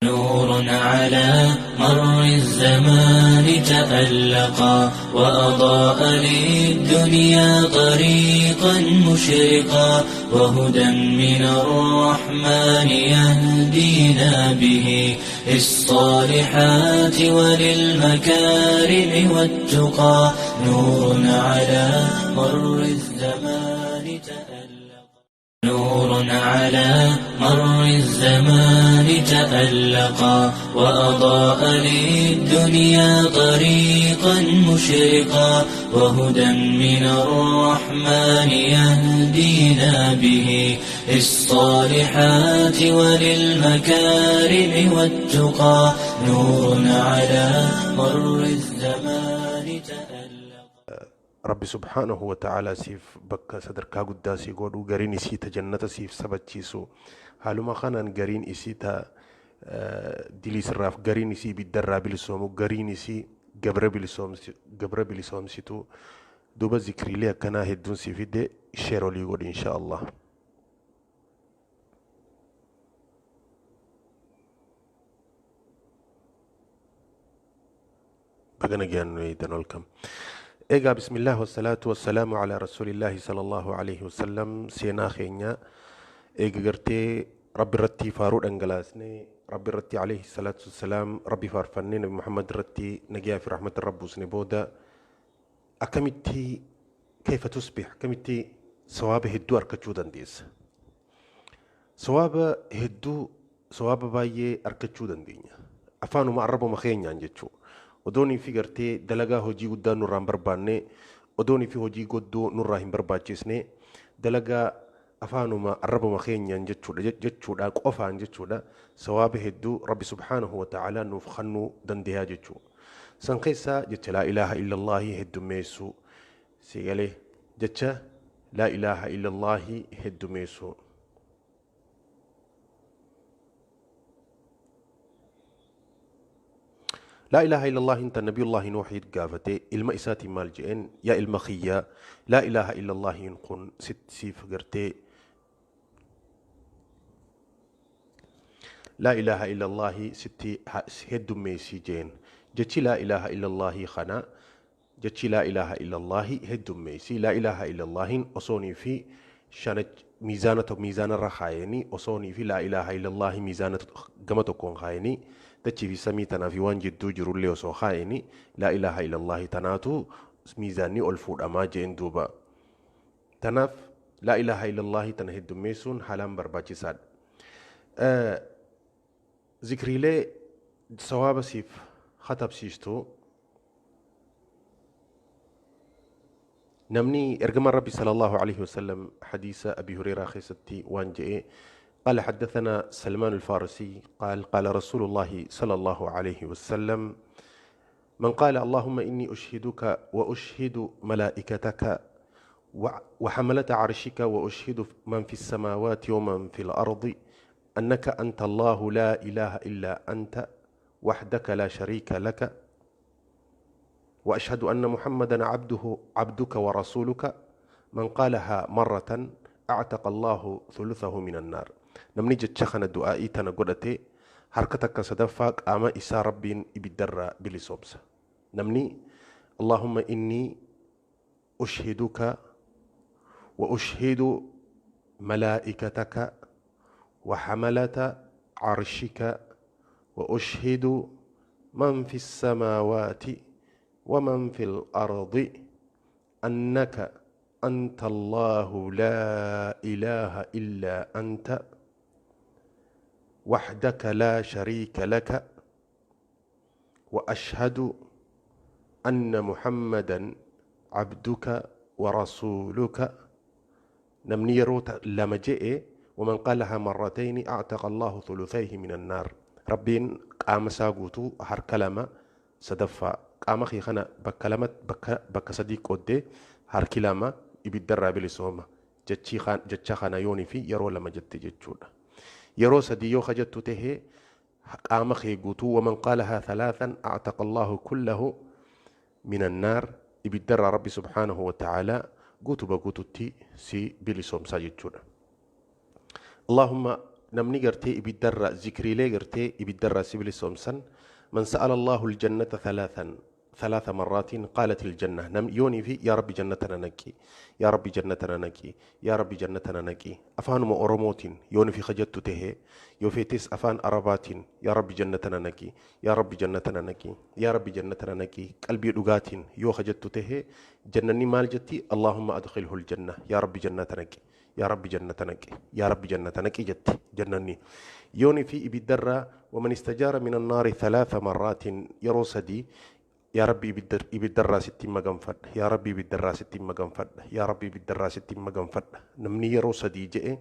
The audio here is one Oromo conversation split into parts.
نور على مر الزمان تألقا وأضاء للدنيا طريقا مشرقا وهدى من الرحمن يهدينا به للصالحات وللمكارم والتقى نور على مر الزمان تألقا نور على مر الزمان تألقا وأضاء للدنيا طريقا مشرقا وهدى من الرحمن يهدينا به للصالحات وللمكارم والتقى نور على مر الزمان تألقا. Rabbi subhaanahu wa ta'aalaa siif bakka sadarkaa guddaa sii godhu, gariin isii ta jannata siif sabachiisu, haaluma kanaan gariin isii ta diliisirraaf, gariin isii ibiddarraa bilisoomu, gariin isii gabra bilisoomsitu. Duuba zikriilee akkanaa hedduun sii fidde, share olii godhi insha Allah. Baga nagayaan nu eeydan, welcome. Egaa bismillah wassalaatu wassalaamu alaa rasuulillaahi sallallahu alaihi wasallam. Seenaa keenya eega gartee Rabbi irratti faaruu dhangalaasnee, Rabbi irratti alayhi salaatu wassalaam, Rabbi faarfannee, Nabi Muhammad irratti nagayaa fi rahmata irra buusne booda, akkamitti kayfa tusbih, akkamitti sawaaba hedduu argachuu dandeessa? Sawaaba hedduu, sawaaba baay'ee argachuu dandeenya. Afaanuma arrabuma keenyaan jechuu. Odoonii fi gartee dalagaa hojii guddaa nurraa hin barbaanne, odoonii fi hojii godduu nurraa hin barbaachisne, dalagaa afaanuma arrabuma keenyaan jechuudha qofaan jechuudha, sawaaba hedduu Rabbi subhaanahu wa ta'aalaa nuuf kennuu dandeeyaa jechuu. San keessaa jecha laa ilaaha illallaahi heddummeessuu. Si galee? Jecha laa ilaaha illallaahi heddummeessuu. Laa ilaaha illallaahiin tan Nabiyullaahi Nuuhii gaafate ilma isaatiin maal je'een? Yaa ilma kiyya, laa ilaaha illallaahiin kun siif gartee laa ilaaha illallaahi sitti heddummeessii jeen. Jechi laa ilaaha illallaahi kana, jechi laa ilaaha illallaahi heddummeessi. Laa ilaaha illallaahiin osoonii fi shana miizaana miizaanarra kaayanii, osoonii fi laa ilaaha illallaahi miizaana gama tokkoon kaayanii, dachii fi samii tanaa fi waan jidduu jirullee osoo kaayanii, laa ilaaha illallaahi tanaatu miizaanni ol fuudhamaa jeen. Duuba tanaaf laa ilaaha illallaahi tana heddummeessuun haalaan barbaachisaadha. Zikriilee sawaaba siif katabsiistu, namni ergamaan Rabbi sallallahu alaihi wasallam hadiisa Abi Hureyraa keessatti waan je'e: قال حدثنا سلمان الفارسي قال قال رسول الله صلى الله عليه وسلم: من قال اللهم إني أشهدك وأشهد ملائكتك وحملة عرشك وأشهد من في السماوات ومن في الأرض أنك أنت الله لا إله إلا أنت وحدك لا شريك لك وأشهد أن محمدا عبدك ورسولك، من قالها مرة أعتق الله ثلثه من النار. Namni jecha kana du'aa'ii tana godhate harka takka sadaffaa qaama isaa Rabbiin ibiddarraa bilisoomsa. Namni اللهم إني أشهدك وأشهد ملائكتك وحملة عرشك وأشهد من في السماوات ومن في الأرض أنك أنت الله لا إله إلا أنت وحدك لا شريك لك وأشهد أن محمدا عبدك ورسولك، namni yeroo lama je'e، ومن قالها مرتين أعتق الله ثلثيه من النار. Rabbiin qaama isaa guutuu harka lama sadaffaa qaama kee kana bakka lama, bakka sadii qooddee harki lama ibiddarraa bilisooma, jecha kana yoonii fi yeroo lama jette jechuudha. Yeroo sadii yoo kajattu tahee qaama kee guutuu، ومن قالها ثلاثا أعتق الله كله من النار، ibiddarraa Rabbi subhaanahu wa ta'aalaa guutuba guututti si bilisoomsaa jechuudha. اللهم Namni gartee ibiddarraa zikriilee gartee ibiddarraa si bilisoomsan, man sa'ala Allahu aljannata thalathan ثلاث مرات قالت الجنة. نم يوني في يا ربي جنتنا نقي، يا ربي جنتنا نقي، يا ربي جنتنا نقي. أفان ما أورموتين يوني في خجت ته يوفيتس أفان أرباتين يا ربي جنتنا نقي، يا ربي جنتنا نقي، يا ربي جنتنا نقي. قلبي دغاتين يو خجت ته جنني مال جتي اللهم أدخله الجنة يا ربي جنتنا نقي، يا ربي جنتنا نقي، يا ربي جنتنا نقي جتي جنني يوني في إبدرة. ومن استجار من النار ثلاث مرات يروسدي يا ربي ibiddarraa sitti maganfadha، yaa Rabbi ibiddarraa sitti maganfadha، yaa Rabbi ibiddarraa sitti maganfadha. Namni yeroo sadii je'e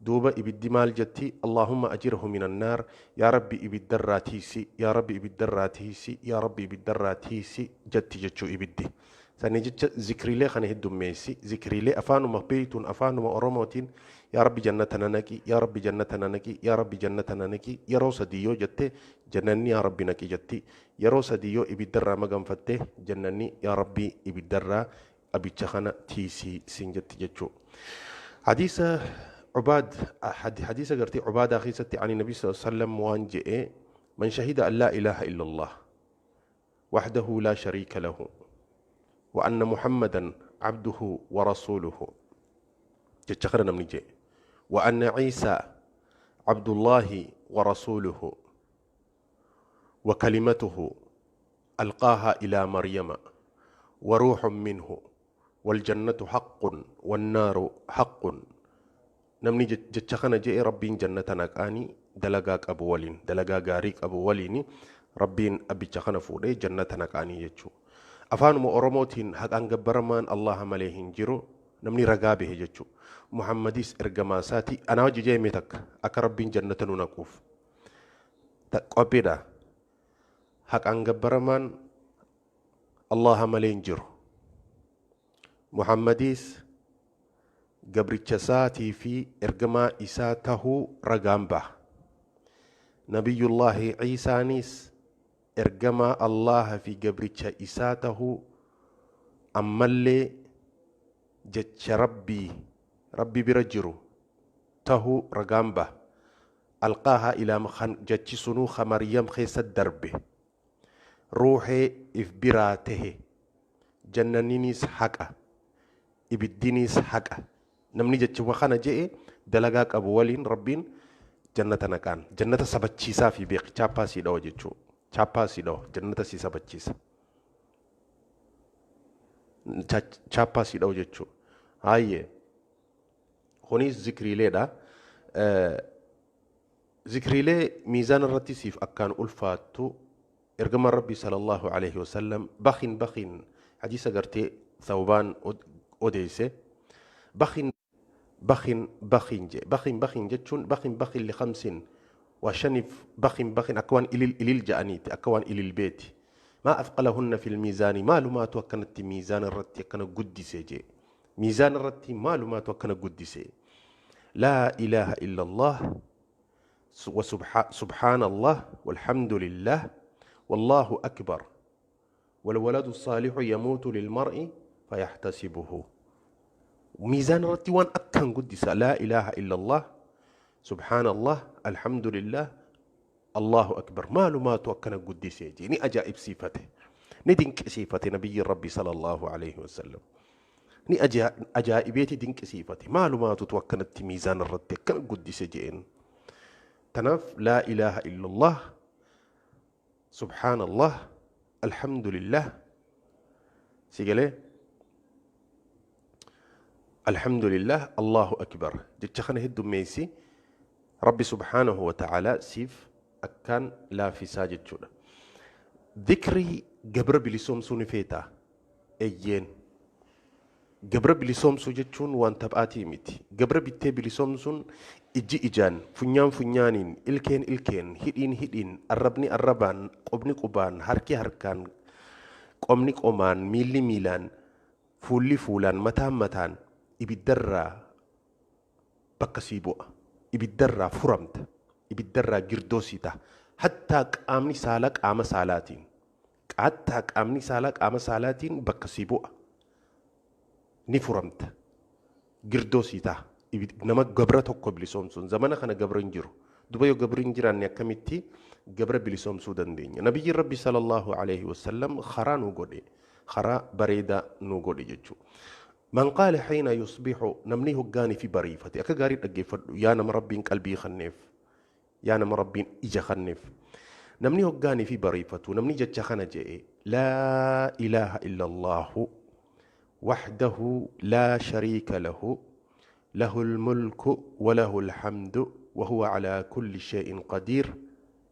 duuba ibiddi maal jetti? اللهم أجره من النار، yaa Rabbi ibiddarraa tiisi، yaa Rabbi ibiddarraa tiisi، yaa Rabbi ibiddarraa tiisi jetti jechuu ibiddi. Sanii jecha zikriilee kana heddummeessi. Zikriilee afaanuma beeytuun, afaanuma Oromootiin, yaa Rabbi jannata na naqi، yaa Rabbi jannata na naqi، yaa Rabbi jannata na naqi yeroo sadii yoo jette, jannanni yaa Rabbi naqi jetti. Yeroo sadii yoo ibiddarraa maganfatte, jannanni yaa Rabbi ibiddarraa abicha kana tiisii siin jetti jechuu. Hadiisa عباد حديث قرتي عبادة خيستي عن النبي صلى الله عليه وسلم وان جئ: من شهد أن لا إله إلا الله وحده لا شريك له وأن محمدا عبده ورسوله جتشخرنا من جئ وأن عيسى عبد الله ورسوله وكلمته ألقاها إلى مريم وروح منه والجنة حق والنار حق. Namni jecha kana je'e Rabbiin jannata naqaanii dalagaa qabu waliin, dalagaa gaarii qabu waliin Rabbiin abbicha kana fuudhee jannata naqaanii jechuu. Afaanuma Oromootiin haqaan gabbaramaan Allaha malee hin jiru namni ragaa bahe jechuu. Muhammadis ergamaa isaati. Anaa hojii jeemee takka akka Rabbiin jannata nu naquuf. Qophiidha. Haqaan gabbaramaan Allaha malee hin jiru. Muhammadis gabricha isaatii fi ergamaa isaa tahuu ragaan baha. Nabiyyullaahi Ciisaanis ergamaa Allaha fi gabricha isaa tahuu, ammallee jecha Rabbii Rabbi bira jiru tahuu ragaan baha. Alqaahaa ilaa jechi sunuu ka Maryam keessa darbe. Ruuxee if biraa tahe. Jannaniinis haqa. Ibiddinis haqa. Namni jecha kana je'e dalagaa qabu waliin Rabbiin jannata naqaan. Jannata sabachiisaa fi beek chaappaa sii dhawa jechuu. Chaappaa sii dhawa, jannata sii sabachiisa. Chaappaa sii dhawa jechuu. Hayyee. Kunis zikriileedha. Zikriilee miizaan irratti siif akkaan ulfaattu, ergamaan Rabbii sallallahu alaihi wasallam bakhin bakhin, hadiisa gartee Thawbaan odeesse, bakhin bakhin bakhin je. Bakhin bakhin jechuun bakhin bakhin لخمس waa shaniif bakhin bakhin, akka waan ilil ilil ja'aniiti, akka waan ilil beeti. ما أثقلهن في الميزان, maalumaatu akkanatti miizaan irratti akkana guddise je. Miizaan irratti maalumaatu akkana guddise? لا إله إلا الله وسبحان الله والحمد لله والله أكبر والولد الصالح يموت للمرء فيحتسبه. ميزان irratti waan akkan guddisa لا إله إلا الله، سبحان الله، الحمد لله، الله أكبر, maalumaatu akkana guddisee jee. Ni ajaa'ibsiifate, ni dinqisiifate nabiyyi Rabbi صلى الله عليه وسلم. Ni ajaa'ibeeti dinqisiifate, maalumaatutu akkanatti miizaan irratti akkana guddise jeen. Tanaaf لا إله إلا الله، سبحان الله، الحمد لله, si galee, الحمد لله، الله أكبر, jecha kana heddummeessi. Rabbi سبحانه وتعالى siif akkaan laafisaa jechuudha. Dhikrii gabra bilisoomsuu ni feetaa? Eeyyeen. Gabra bilisoomsuu jechuun waan taphaatii miti. Gabra bittee bilisoomsuun ijji ijaan, funyaan funyaaniin, ilkeen ilkeen, hidhiin hidhiin, arrabni arrabaan, qubni qubaan, harki harkaan, qomni qomaan, miilli miilaan, fuulli fuulaan, mataan mataan ibiddarraa bakka sii bu'a. Ibiddarraa furamta. Ibiddarraa girdoo sii ta'a. Hattaa qaamni saalaa qaama saalaatiin. Hattaa qaamni saalaa qaama saalaatiin bakka sii bu'a. Ni furamta. Girdoo sii ta'a. Nama gabra tokko bilisoomsuun zamana kana gabra hin jiru. Duba yoo gabri hin jiraanne akkamitti gabra bilisoomsuu dandeenya? Nabiyyiin Rabbi sallallahu alaihi wasallam karaa nu godhe, karaa bareedaa nu godhe jechuudha. Man qaala xiina yusbihu, namni hoggaanii fi bariifate, akka gaarii dhaggeeffadhu yaa nama Rabbiin qalbii kenneef, yaa nama Rabbiin ija kenneef. Namni hoggaanii fi bariifatu, namni jecha kana je'e: laa ilaaha illallaahu wahdahu laa shariika lahu, له الملك وله الحمد وهو على كل شيء قدير.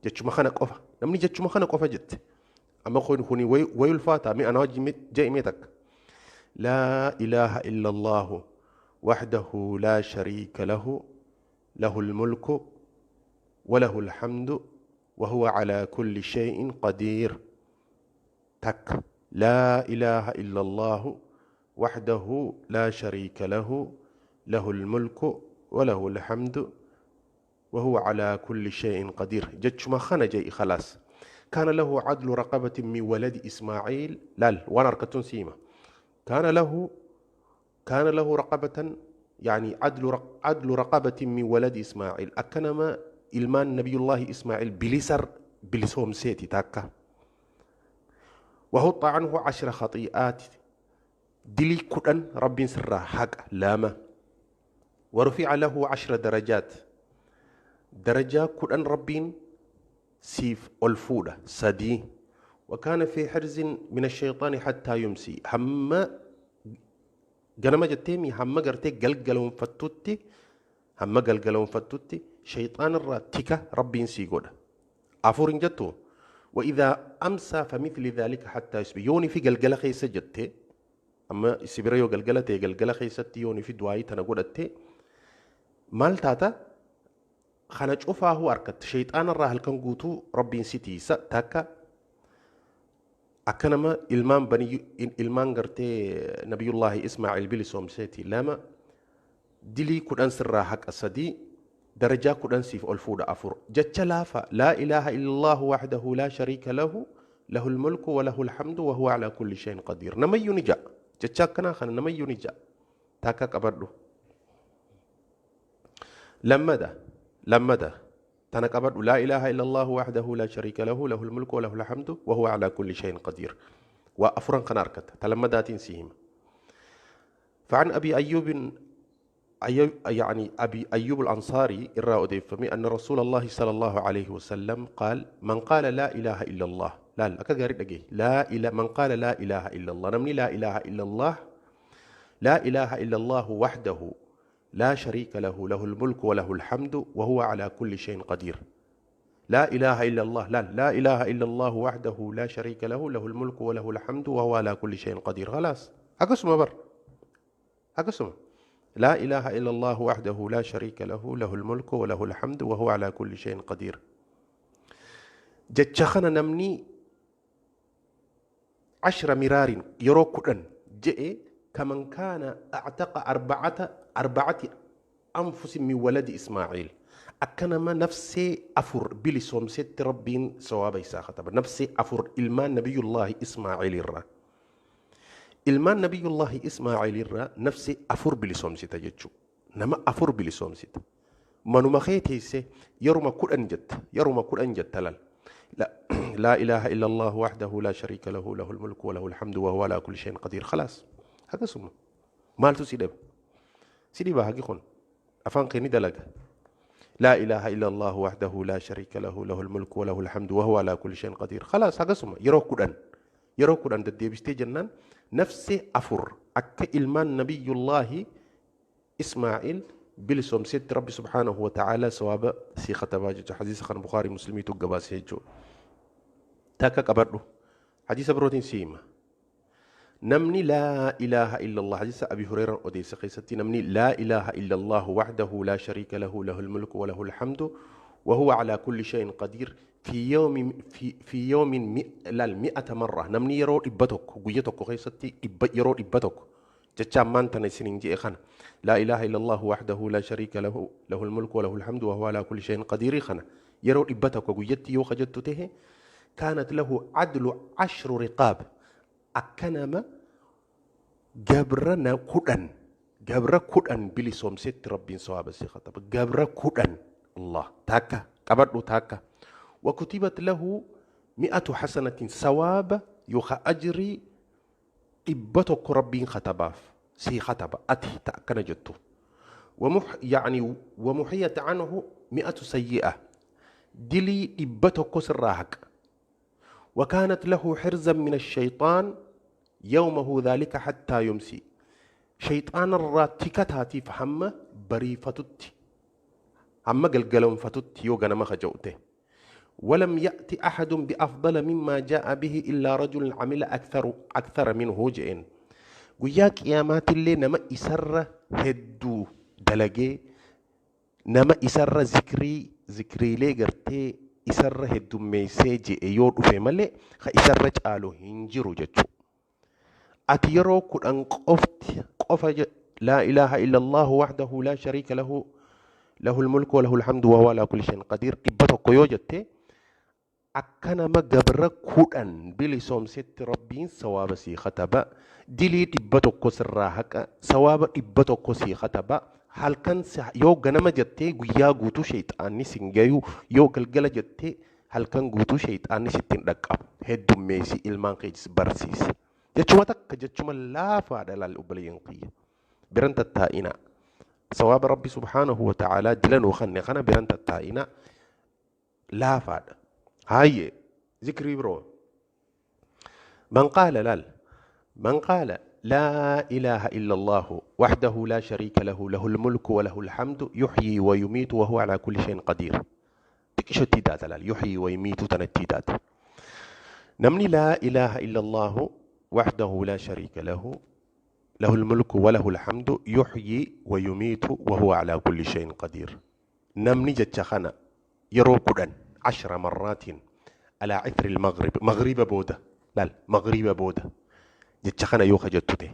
Jechuma kana qofa namni jechuma kana qofa jette. Amma kun kuni way ulfaata. Mi ana wajji je'ime takka: لا إله إلا الله وحده لا شريك له، له الملك وله الحمد وهو على كل شيء قدير. تك لا إله إلا الله وحده لا شريك له، له الملك وله الحمد وهو على كل شيء قدير. Jechuma kana je'i، خلاص. كان له عدل رقبة من ولد إسماعيل. لا وانا ركتون سيما كان له رقبة، يعني عدل رقبة من ولد إسماعيل. Akka nama ilmaan نبي الله إسماعيل bilisar bilisoomseeti takka. وحط عنه 10 خطيئات، dilii 10 رب sirraa haqa lama. ورفع له 10 درجات، درجة 10 ربين siif ol fuudha sadii. وكان في حرز من الشيطان حتى يمسي. Hamma ganama jetteemi, hamma gartee galgaloonfattutti, hamma galgaloonfattutti shayxaan irraa tika Rabbiin sii godha afur hin jettu. وإذا أمسى فمثل ذلك حتى يصبح. Yooni fi galgala keessa jette, amma si bira yoo galgala ta'e, galgala keessatti yooni fi du'aayii tana godhatte maal taata? Kana cufaahuu harkatte. Shayxaana irraa halkan guutuu Rabbiin si tiisa. Takka akka nama ilmaan bani ilmaan gartee nabiyullaahi Ismaaciil bilisoomseeti. Lama, dilii 10 sirraa haqa. Sadii, darajaa 10 siif ol fuudha. Afur, jecha laafa: لا إله إلا الله وحده لا شريك له، له الملك وله الحمد وهو على كل شيء قدير. Namayyuu ni ja'a jecha akkanaa kana, namayyuu ni ja'a. Takka qabadhu. Lammada, lammada tana qabadhu: لا إله إلا الله وحده لا شريك له، له الملك وله الحمد وهو على كل شيء قدير. Waa afuran kana argata. Ta lammadaatiin si hima. فعن أبي أيوب، يعني أبي أيوب الأنصاري irraa odeeffame، أن رسول الله صلى الله عليه وسلم قال: من قال لا إله إلا الله. لا لا، أكا لا إله، من قال لا إله إلا الله، namni لا إله إلا الله، لا إله إلا الله وحده لا شريك له، له الملك وله الحمد وهو على كل شيء قدير. لا إله إلا الله، لا لا إله إلا الله وحده لا شريك له، له الملك وله الحمد وهو على كل شيء قدير. خلاص، akkasuma bar، akkasuma: لا إله إلا الله وحده لا شريك له، له الملك وله الحمد وهو على كل شيء قدير. Jecha kana namni 10 مرار، yeroo 10 je'e، كمن كان أعتق أربعة أنفس من ولد إسماعيل. Akka nama nafsee afur bilisoomsetti Rabbiin sawaaba isaa kataba. Nafsee afur ilmaan nabiyullaahi Ismaaciil irraa, ilmaan nabiyullaahi Ismaaciil irraa nafsee afur bilisoomsita jechuu. Nama afur bilisoomsita manuma kee teesse yeruma 10 jetta, yeruma 10 jetta. Lal لا، لا إله إلا الله وحده لا شريك له، له الملك وله الحمد وهو على كل شيء قدير. خلاص، akkasuma. Maaltu si dhiba? Si dhiba haqi kun? Afaan kee ni dalaga. لا إله إلا الله وحده لا شريك له، له الملك وله الحمد وهو على كل شيء قدير. خلاص، akkasuma. Yeroo 10, yeroo 10 deddeebistee jennaan nafsi afur akka ilmaan nabiyullaahi Ismaaciil bilisoomsetti Rabbi سبحانه وتعالى sawaaba sii katabaa jechuudha. Hadiisa kana Bukaarii Muslimiitu gabaase jechuudha. Takka qabadhu. Hadiisa birootiin si hima. Namni لا إله إلا الله، hadiisa Abi Hureyran odeessa keessatti, namni لا إله إلا الله وحده لا شريك له، له الملك وله الحمد وهو على كل شيء قدير في يوم في يوم لا 100 مرة، namni yeroo 100, guyya tokko keessatti yeroo 100 jecha ammaan tana isiniin je'e kana: لا إله إلا الله وحده لا شريك له، له الملك وله الحمد وهو على كل شيء قدير kana yeroo 100 guyyatti yoo kajettu tahe، كانت له عدل 10 رقاب. Akka nama gabra 10 Gabra 10 bilisoomsetti Rabbiin sawaaba sii kataba. Gabra 10. Allah. Takka. Qabadhu takka. Wakutibat lahu mi'atu hasanatin, sawaaba yookaan ajrii 100 Rabbiin katabaaf. Sii kataba. Ati ta akkana jettu. يعني ومحيت عنه 100 سيئة، dilii 100 sirraa haqa. وكانت له حرزا من الشيطان يومه ذلك حتى يمسي، شيطان irraa tika taatiif hamma bariifatutti, hamma galgaloonfatutti yoo ganama kaja'ute. ولم يأتي أحد بأفضل مما جاء به إلا رجل عمل أكثر منه je'een. Guyyaa qiyaamaatillee nama isarra hedduu dalagee, nama isarra zikrii zikriilee gartee isarra heddummeessee je'e yoo dhufe malee ka isarra caalu hin jiru jechuudha. Ati yeroo 10 qofti qofa لا إله إلا الله وحده لا شريك له له الملك وله الحمد وهو على كل شيء قدير 100 yoo jette, akka nama gabra 10 bilisoomsetti Rabbiin sawaaba sii kataba. Dilii 100 sirraa haqa, sawaaba 100 sii kataba. Halkan yoo ganama jettee guyyaa guutuu sheexaanni sin gayu, yoo galgala jettee halkan guutuu sheexaanni sitti hin dhaqqabu. Heddummeessi, ilmaan keetis barsiisi. Jechuma takka, jechuma laafaadha. Laal obboleeyyan kiyya, biran tattaa'inaa. Sawaaba Rabbi سبحانه وتعالى dilanuu kanne kana biran tattaa'inaa, laafaadha. Haayye, zikrii biroo. من قال, laal, من قال لا إله إلا الله وحده لا شريك له له الملك وله الحمد يحيي ويميت وهو على كل شيء قدير. Xiqqishotti daata. Laal, يحيي ويميت tanatti daata. Namni لا إله إلا الله وحده لا شريك له له الملك وله الحمد يحيي ويميت وهو على كل شيء قدير, namni jecha kana yeroo 10, 10 مرات على إثر المغرب, مغرب booda, laal, مغرب booda jecha kana yoo kajattu ta'e,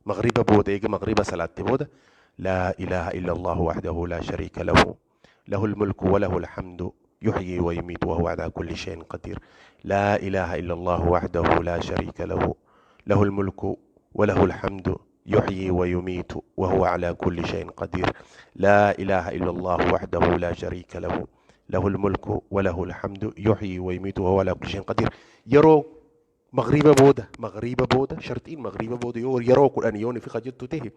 مغرب booda, eega مغرب salaatte booda, لا إله إلا الله وحده لا شريك له له الملك وله الحمد يحيي ويميت وهو على كل شيء قدير، لا إله إلا الله وحده لا شريك له له الملك وله الحمد يحيي ويميت وهو على كل شيء قدير، لا إله إلا الله وحده لا شريك له له الملك وله الحمد يحيي ويميت وهو على كل شيء قدير, yeroo مغرب booda, مغرب booda, shartiin مغرب booda, yoo yeroo 10 yooni fi kajattu ta'e,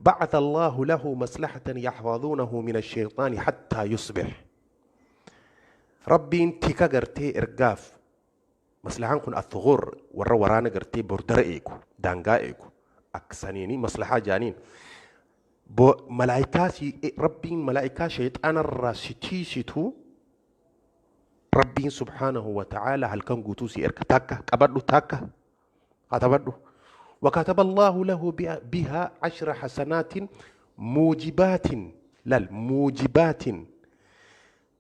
بعث الله له مصلحة يحفظونه من الشيطان حتى يصبح. Rabbiin tika gartee ergaaf. Maslahaan kun الثغور, warra waraana gartee bordara eegu, daangaa eegu, akkasaniini maslahaa jaaniin. Malaayikaa si Rabbiin malaayikaa shayxaanarraa si tiisitu Rabbiin سبحانه وتعالى halkan guutuu si erga. Takka qabadhu, takka katabadhu. وكتب الله له بها 10 حسنات موجبات, laal, موجبات,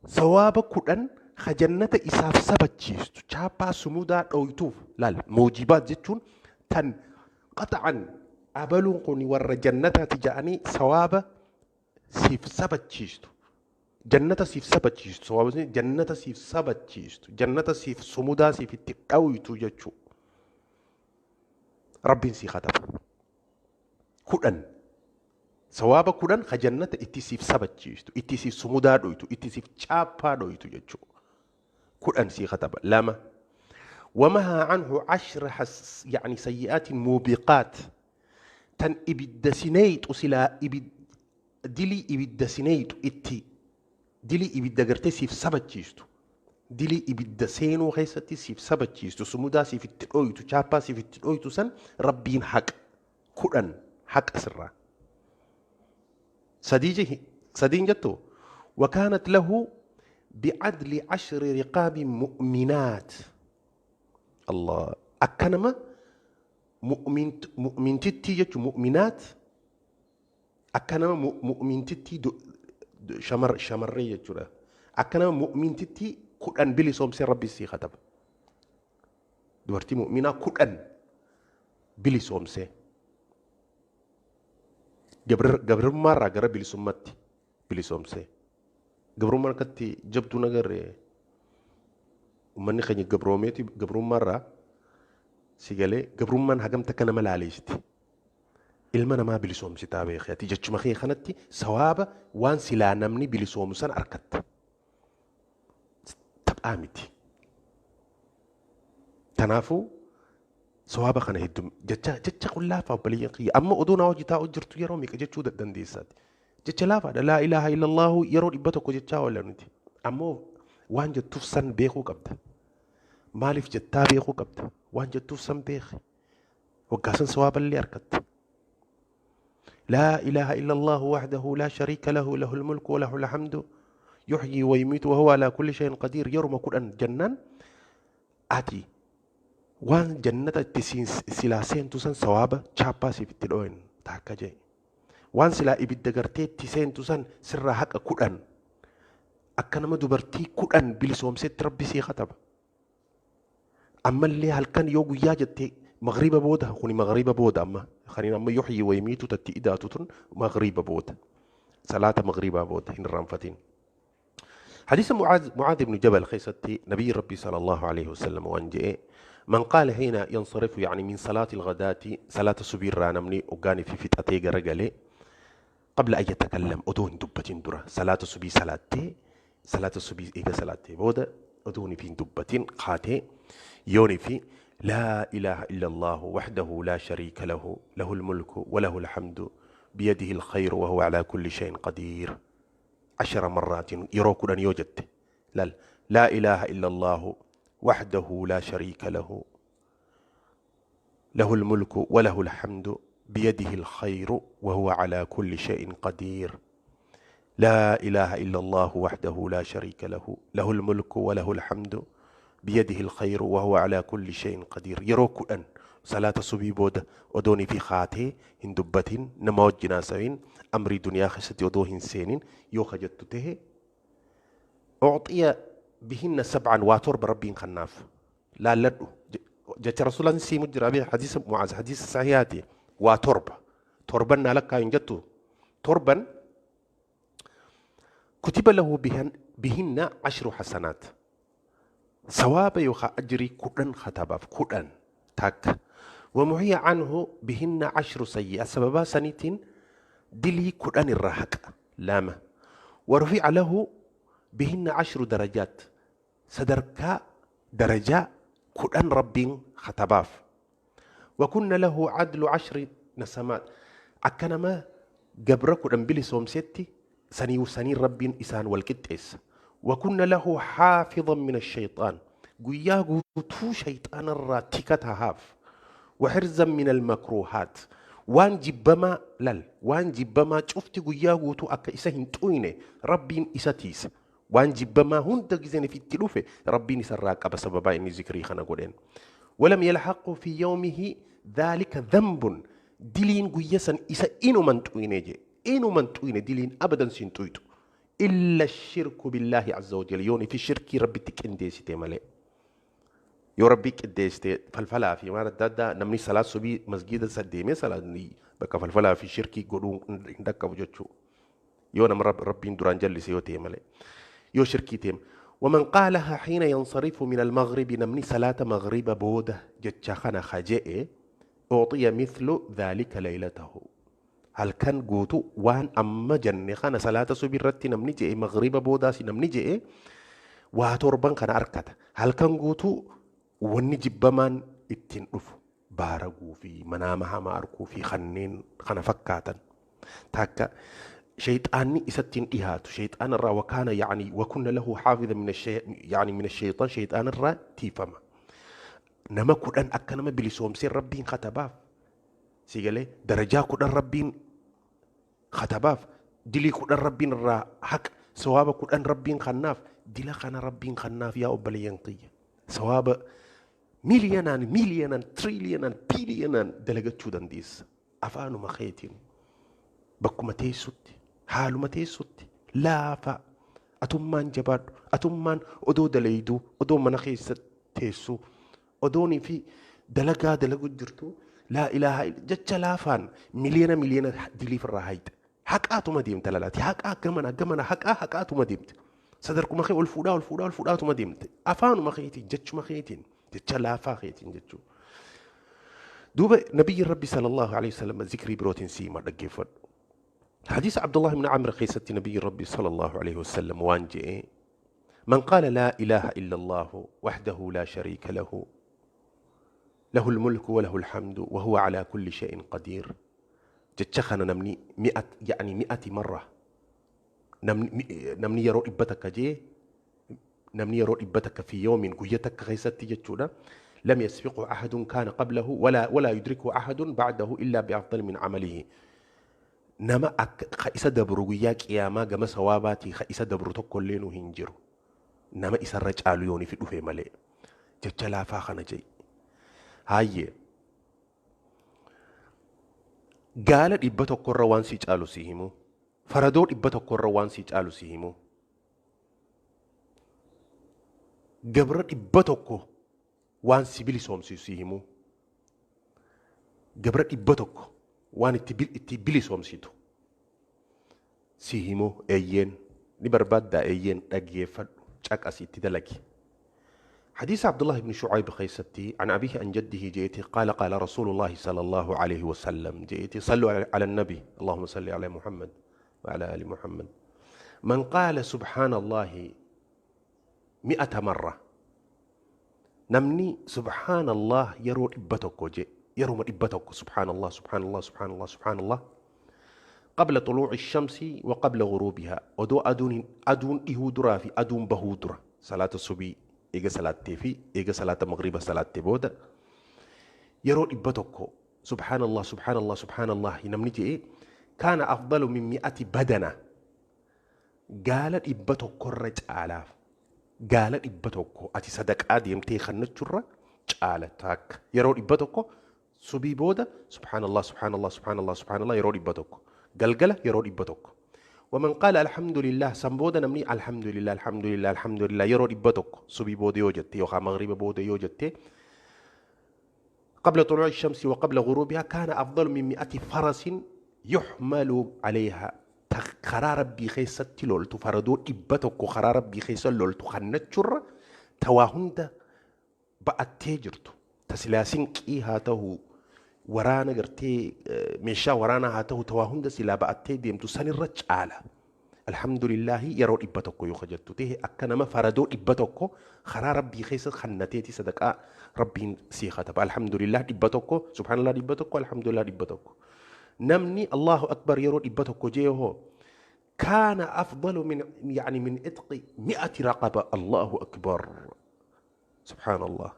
sawaaba 10 ka jannata isaaf sabachiistu, chaappaa sumudaa dhoytuuf. Laal, موجبات jechuun tan qaxacan abaluun kun warra jannataati ja'anii sawaaba siif sabachiistu, jannata siif sabachiistu, sawaaba jannata siif sabachiistu, jannata siif sumudaa siif itti dhoytu jechuu Rabbiin sii kataba. 10, sawaaba 10 ka jannata itti siif sabachiistu, itti siif sumudaa dhoytu, itti siif chaappaa dhoytu jechuu 10 sii kataba. Lama, ومحى عنه 10 يعني سيئات موبقات, tan ibidda sineyxu, silaa ibid dilii ibidda sineyxu, itti dilii ibidda gartee siif sabachiistu, dilii ibidda seenuu keessatti siif sabachiistu, sumudaa siif itti dhoytu, chaappaa siif itti dhoytu san Rabbiin haqa. 10 haqa sirraa. Sadii sadiin jettu. وكانت له بعدل 10 رقاب مؤمنات. الله, akkanama mu'mintittii jechuun مؤمنات, akkanama mu'mintittii shamarree jechuudha. Akkanama mu'mintittii 10 bilisoomsee Rabbi sii kataba. Dubartii mu'minaa 10 bilisoomsee, gabrummaarraa gara bilisummaatti bilisoomsee. Gabrummaan akkatti jabduu nagarree, uummanni keenya gabroomeeti. Gabrummaarraa si galee gabrummaan hagam takka nama laaleessiti. Ilma namaa bilisoomsitaa beeki ati jechuma kee kanatti sawaaba waan silaa namni bilisoomu san arkatta. Taphaa miti. Tanaafuu sawaaba kana hedduu jecha jecha kun laafaa obboleeyyan kiyya amma oduu naa hojii taa'u jirtu yeroo meeqa jechuu dandeessaati. Jecha laafaadha laa ilaaha illallaahu yeroo 100 jechaa oolla nuti. Ammoo waan jettuuf san beekuu qabda. Maaliif jettaa beekuu qabda. Waan jettuuf san beeki. Waggaa san sawaaballee argatta. لا إله إلا الله وحده لا شريك له له الملك وله الحمد يحيي ويميت وهو على كل شيء قدير يرمى كل جنان أتي وان جنة تسين سلاسين تسن سوابا تشابا سي في التلوين تاكا وان سلا إبد دقرتي تسين تسن سر حق كل أكنما دبرتي كل بلسوم ست ربي سي خطب أما اللي هل كان يوغو ياجتي مغربة بودا خوني مغربة بودا أما خلينا أما يحيي ويميت تتي إدا تتن مغربة بودا صلاة مغربة بودا هن الرنفتين. حديث معاذ بن جبل خيستي نبي ربي صلى الله عليه وسلم وأنجئ من قال حين ينصرف يعني من صلاة الغداة صلاة الصبي رانمني أغاني في فتاتي رجلي قبل أن يتكلم أدون دبتين درة صلاة الصبي صلاتي صلاة الصبي إيجا صلاتي بودا أدوني في دبتين قاتي يوني في لا إله إلا الله وحده لا شريك له له الملك وله الحمد بيده الخير وهو على كل شيء قدير 10 مرات يروك أن يوجد لا لا إله إلا الله وحده لا شريك له له الملك وله الحمد بيده الخير وهو على كل شيء قدير لا إله إلا الله وحده لا شريك له له الملك وله الحمد بيده الخير وهو على كل شيء قدير يروك أن صلاة الصبي بود أدوني في خاتي هندبتين نموج جناسين أمري دنيا خشتي أدوهن سينين يو خجتته أعطي بهن 7 واتور بربين خناف لا لدو جت رسول الله سي مجرى حديث معاذ حديث صحيحاتي واتورب توربنا لك إن جتو توربا كتب له بهن 10 حسنات ثواب يخا أجري كلن خطباف كلن تك ومعي عنه بهن 10 سيئات سببا سنتين دلي كلن الرهق لامة ورفع له بهن 10 درجات صدرك درجة كلن ربين خطباف وكن له عدل 10 نسمات أكنما جبر كلن بلي سوم ستي سني وسني ربين إسان والكتئس وكن له حافظا من الشيطان قياه تو شيطان الراتكة هاف وحرزا من المكروهات وان جبما لل وان جبما شفت قياه تو أكا إسهن توينه ربين إساتيس وان جبما هون تجزين في التلوفة ربين إسراك أبا سببا إني ذكري خنا قولين ولم يلحق في يومه ذلك ذنب دلين قياسا إسا إنو من توينه جي إنو من توينه دلين أبدا سنتويتو إلا الشرك بالله عز وجل يوني في الشرك ربي تكنديستي مالي يو ربي كنديستي فلفلا في ما دادا نمني صلاة صبي مسجد سديمي صلاة بك فلفلا في شركي قولون عندك وجوتشو يو نم ربي دران جلسي يوتي مالي يو شركي تيم ومن قالها حين ينصرف من المغرب نمني صلاة مغرب بوده جتشخنا خجئ أعطي مثل ذلك ليلته هل كان قوتو وان أما جنة خانا صلاة صبي رتي نمني جئ مغرب بوداسي نمني جئ واتوربان كان أركت هل كان قوتو وني جبمان اتين رفو بارقو في منامها ما أركو في خنين خنا فكاتا تاكا شيطاني إستين إهاتو شيطان الرا وكان يعني وكن له حافظا من الشيء يعني من الشيطان شيطان الرا تيفما نما كودان أكنما بلسوم سير ربين خطباف سيقالي درجة كودان ربين خطباف دلي كودان ربين را حق سواب كودان ربين خناف دلا خنا ربين خناف يا أبلي ينقية سواب مليونان مليونان تريليونان بليونان دلقة شودان ديس أفانو مخيتين بكما تيسوتي حالو ما تيسوتي لا فا أتمان جبار أتمان أدو دليدو أدو مناخيس تيسو أدوني في دلقة دلقة جرتو لا إله إلا جتش لافان مليونة مليونة دلي في الرهايد حق آتو مديمت لالاتي حق آ جمنا حق آ حق آتو مديمت صدركم مخي والفودا والفودا والفودا آتو مديمت أفانو مخيتين جتش مخيتين جتش لافا خيتين جتشو Duuba nabiyyi Rabbi sallallahu alaihi wasallam zikrii birootiin siima dhaggeeffadhu. حديث عبد الله بن عمرو قيست نبي ربي صلى الله عليه وسلم وان جئ من قال لا إله إلا الله وحده لا شريك له له الملك وله الحمد وهو على كل شيء قدير جتشخنا نمني 100 يعني 100 مرة نمني يرو إبتك جي نمني يرو إبتك في يوم قيتك غيست جتشونا لم يسبقه أحد كان قبله ولا يدركه أحد بعده إلا بأفضل من عمله. nama ka isa dabru guyyaa qiyaamaa gama sawaabaatii ka isa dabru tokkollee nu hin jiru. Nama isarra caalu yooniif dhufe malee. Jecha laafaa kana jedhi. Haayyee. Gaala 100 irra waan si caalu si himu. Faradoo 100 irra waan si caalu si himu. Gabra 100 waan si bilisoomsisu si himu. Gabra 100 waan itti bilisoomsitu si himu. Eeyyeen ni barbaaddaa, eeyyeen dhaggeeffadhu, caqasi, itti dalagi. حديث عبد الله بن شعيب خيستي عن أبيه عن جده جئتي قال قال رسول الله صلى الله عليه وسلم جئتي صلوا على النبي اللهم صل على محمد وعلى آل محمد. من قال سبحان الله 100 مرة نمني سبحان الله يرو إبتك جئ يرو إبتك سبحان الله سبحان الله سبحان الله سبحان الله قبل طلوع الشمس وقبل غروبها ودو أدون إهودرا في أدون بهودرا صلاة الصبي إيجا صلاة تيفي إيجا صلاة المغرب صلاة تبودا يرو إبتك سبحان الله سبحان الله سبحان الله نمني إيه كان أفضل من 100 بدنة قالت إبتك الرج آلاف قالت إبتك أتي صدق آدم تيخن الجرة قالت يرو إبتك سبي بودا سبحان الله سبحان الله سبحان الله سبحان الله يرو إبتك قلقلة يرو إبتك. ومن قال الحمد لله سنبودا نمني الحمد لله الحمد لله الحمد لله يرو إبتك سبي بودا يوجدتي وخا مغرب بودا يوجدتي قبل طلوع الشمس وقبل غروبها كان أفضل من 100 فرس يحمل عليها. خرا ربي خيست لولتو فردو إبتك خرا ربي خيست لولتو خنتشر تواهند بأتيجرتو تسلاسين كيها تهو waraana gartee meeshaa waraanaa haa ta'u tawaa hunda silaa ba'attee deemtu sanirra caala. Alhamdulillahi yeroo 100 yoo jettu ta'e akka nama faradoo 100 karaa rabbii keessa kannateeti sadaqaa rabbiin sii kataba. Alhamdulillah 100 subhanallah 100 alhamdulillah 100. Namni Allahu akbar yeroo 100 jee hoo kaana afdalu min yani min itqi 100 raqaba. Allahu akbar subhanallah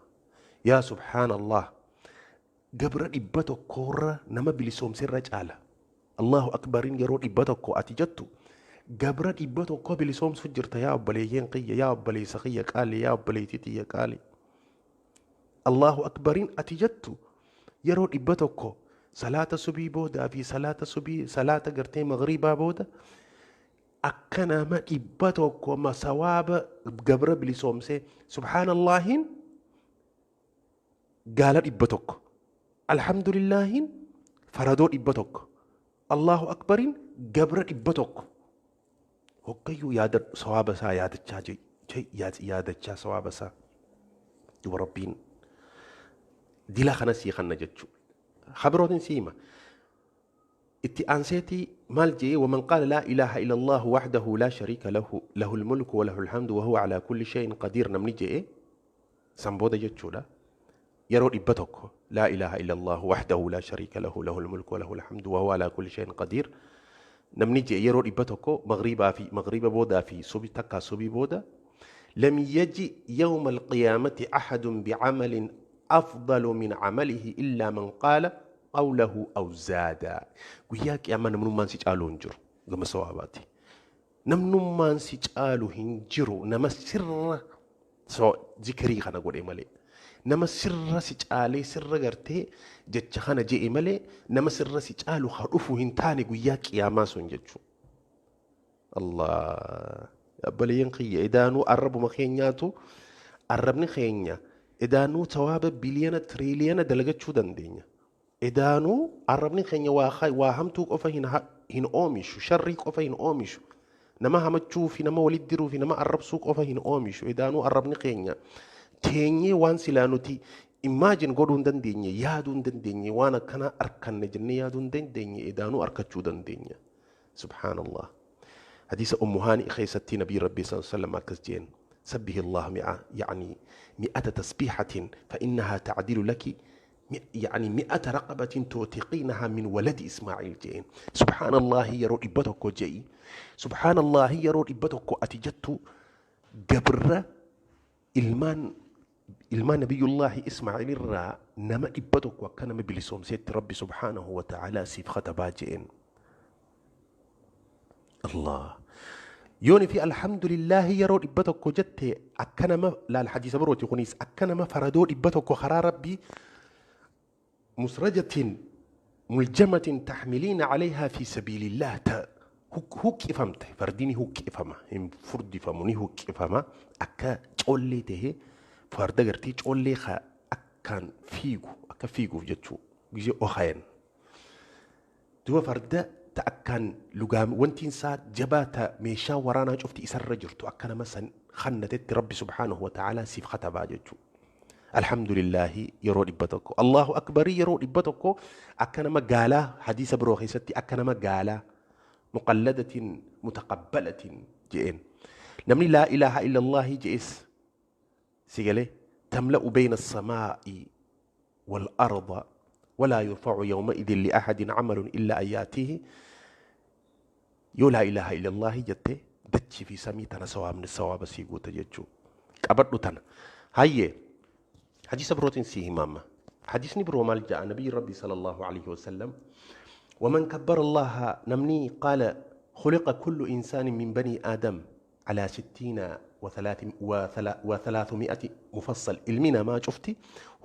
yaa subhanallah. Gabra 100 irra nama bilisoomsirra caala. Allahu akbarin yeroo 100 ati jettu gabra 100 bilisoomsu jirta yaa obboleeyyan qiyya yaa obboleessa qiyya qaali yaa obboleettii tiyya qaali. Allahu akbarin ati jettu yeroo 100 salaata subii boodaa fi salaata subii salaata gartee magriibaa booda akka nama 100 masawaaba gabra bilisoomsee subhaanallahin gaala 100 alhamdulillahin faradoo 100 Allahu akbarin gabra 100 hoggayyuu yaada sawaaba isaa yaadachaa yaadachaa sawaaba isaa duba rabbiin dila kana sii kanna jechuu خبرات سيما اتي مال جي ومن قال لا إله إلا الله وحده لا شريك له له الملك وله الحمد وهو على كل شيء قدير نمني جي سنبودا جتشولا يرو إبتك لا إله إلا الله وحده لا شريك له له الملك وله الحمد وهو على كل شيء قدير نمني جي يرو إبتك مغربا في مغربا بودا في صبي تكا صبي بودا لم يجي يوم القيامة أحد بعمل أفضل من عمله إلا من قال قوله أو زاد. وياك يا من نمنو ما نسيج آلو هنجرو كما سواباتي نمنو ما نسيج آلو هنجرو نما سر سو ذكري خنا قول إمالي نما سر سيج آلي سر غرتي جتش خنا جي إمالي نما سر سيج آلو خروفو هنتاني وياك يا ما سنجتشو الله أبلي ينقي إدانو أربو مخينياتو أربني خينيا إدانو تواب بليون تريليون دلقة شو دندينيا إدانو عربني خينيا واخاي واهمتو قفا هن أوميشو شريك قفا هن أوميشو نما همتشو في نما ولد درو في نما عرب سوق قفا هن أوميشو إدانو عربني خينيا تيني وان سلانو تي Imagine godhuu hin dandeenye, yaaduu hin dandeenye, waan akkanaa arkanne jennee yaaduu hin dandeenye, edaanuu arkachuu dandeenya. Subhaanallah. Hadiisa Ummu Haani keessatti Nabii Rabbii sallallahu alaihi wasallam akkas jeen: سبح الله مئة، يعني 100 تسبيحة، فإنها تعدل لك يعني 100 رقبة تعتقينها من ولد إسماعيل جين. سبحان الله yeroo 100 je'i. سبحان الله yeroo 100 ati jettu gabra ilmaan Nabiyullaahi Ismaaciil irraa nama 100 akka nama bilisoomseetti Rabbi subhaanahu wa ta'aalaa siif katabaa jeen. Allah. Yooni fi alhamdulillaahi yeroo 100 jette akka nama laal, hadiisa birooti kunis, akka nama faradoo 100 karaa Rabbii مسرجة ملجمة تحملين عليها في سبيل الله ta huqqifamte. Fardini huqqifama, hin furdifamu, ni huqqifama, akka collee tahee farda gartii collee ka akkaan fiigu, akka fiiguuf jechuu gizee ohayan duba farda ta akkaan lugaam wantiin isaa jabaa ta meeshaa waraanaa cufti isarra jirtu akka nama san kannatetti Rabbi subhaanahu wa ta'aalaa siif katabaa jechuu. Alhamdulillahi yeroo 100, Allahu akbarii yeroo 100 akka nama gaalaa, hadiisa biroo keessatti akka nama gaalaa muqalladatin mutaqabbalatin je'een. Namni laa ilaaha illallaahi je'es si galee تملأ بين السماء والأرض ولا يرفع يومئذ لأحد عمل إلا أن يأتيه. Yoo laa ilaaha illallaahi jette dachii fi samii tana sawaabni sawaaba sii guuta jechuu. Qabadhu tana. Hayyee, hadiisa birootiin sii himama. Hadiisni biroo maal ja'a? Nabiyyi Rabbi sallallahu alaihi wasallam: ومن كبر الله namni قال خلق كل إنسان من بني آدم على ستين و300 مفصل. Ilmi namaa cufti